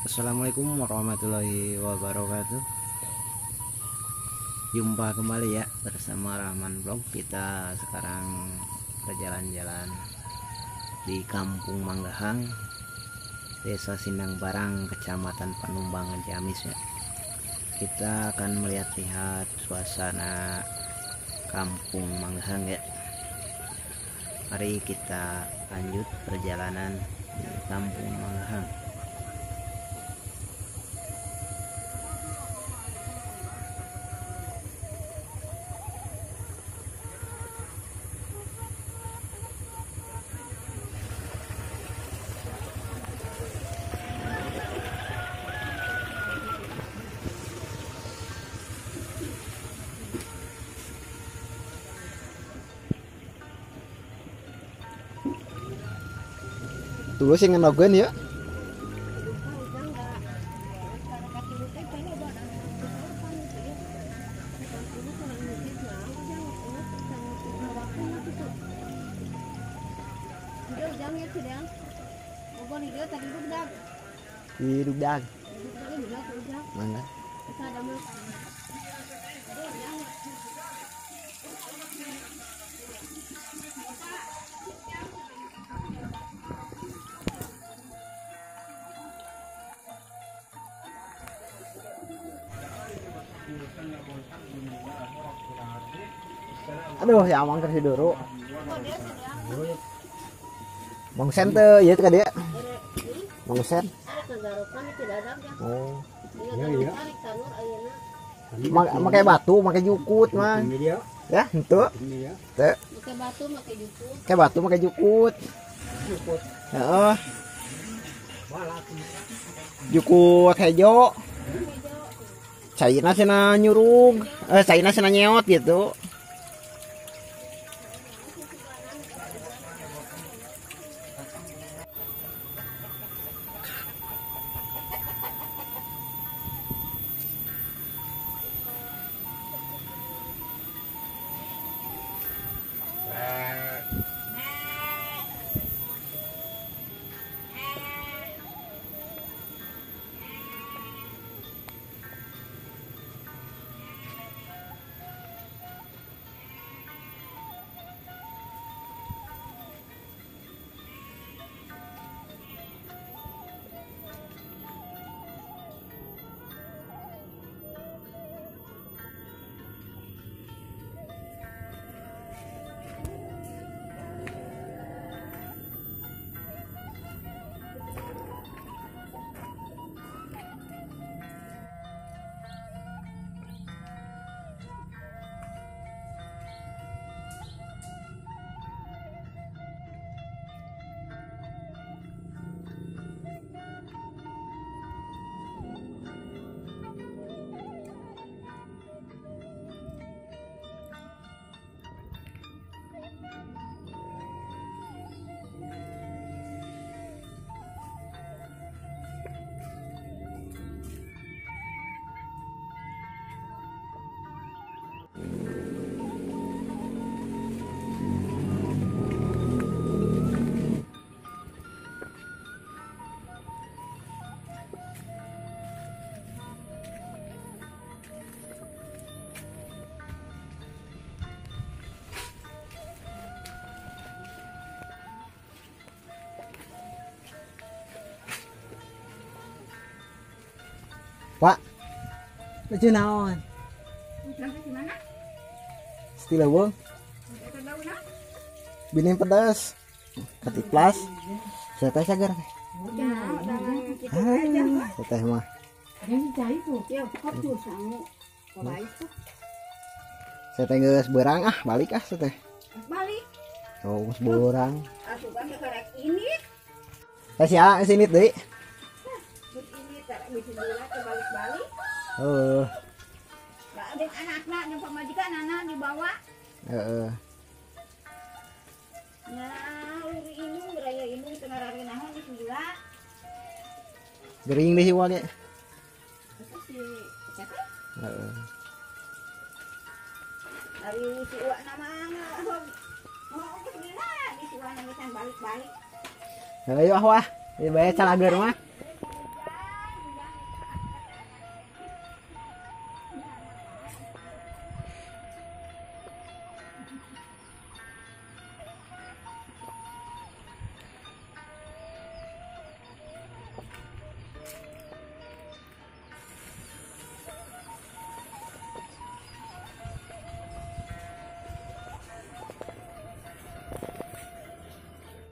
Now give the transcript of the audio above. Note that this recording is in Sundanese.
Assalamualaikum warahmatullahi wabarakatuh. Jumpa kembali ya bersama Rahman Vlog. Kita sekarang berjalan-jalan di Kampung Manggahang, Desa Sindang Barang, Kecamatan Panumbangan, Ciamis ya. Kita akan melihat-lihat suasana Kampung Manggahang ya. Mari kita lanjut perjalanan di Kampung Manggahang. Dulu sih ngenogen ya. Di Dugdag. Mana? Aduh, ya amang kasih dulu. Bang Sen tuh, ya itu dia. Bang Sen. Oh. Iya. Pakai batu, pakai jukut mah. Ya, itu. Teh. Pakai batu, pakai jukut. Pakai batu, pakai jukut. Jukut. Heeh. Jukut hejo. Caina cenah nyurug, caina cenah nyeot gitu. Pak, lucu naon? Stilawung. Bini pedas, ketiplas, saya teh segar. Saya teh mah. Saya teh geus beurang ah, balik ah saya teh. Balik. Oh, geus beurang. Teh sia sini deui. Heeh. Jeung anakna jeung pamajikan anak dibawa. Heeh. Nya indung raya indung teu ngararinahan geus gila. Gering deh si Wage. Eta si siapa? Heeh. Ari si Uwa na mah oh geus gila di si Uwa na geus balik-balik. Ayo ah wah, ieu bae calageur mah.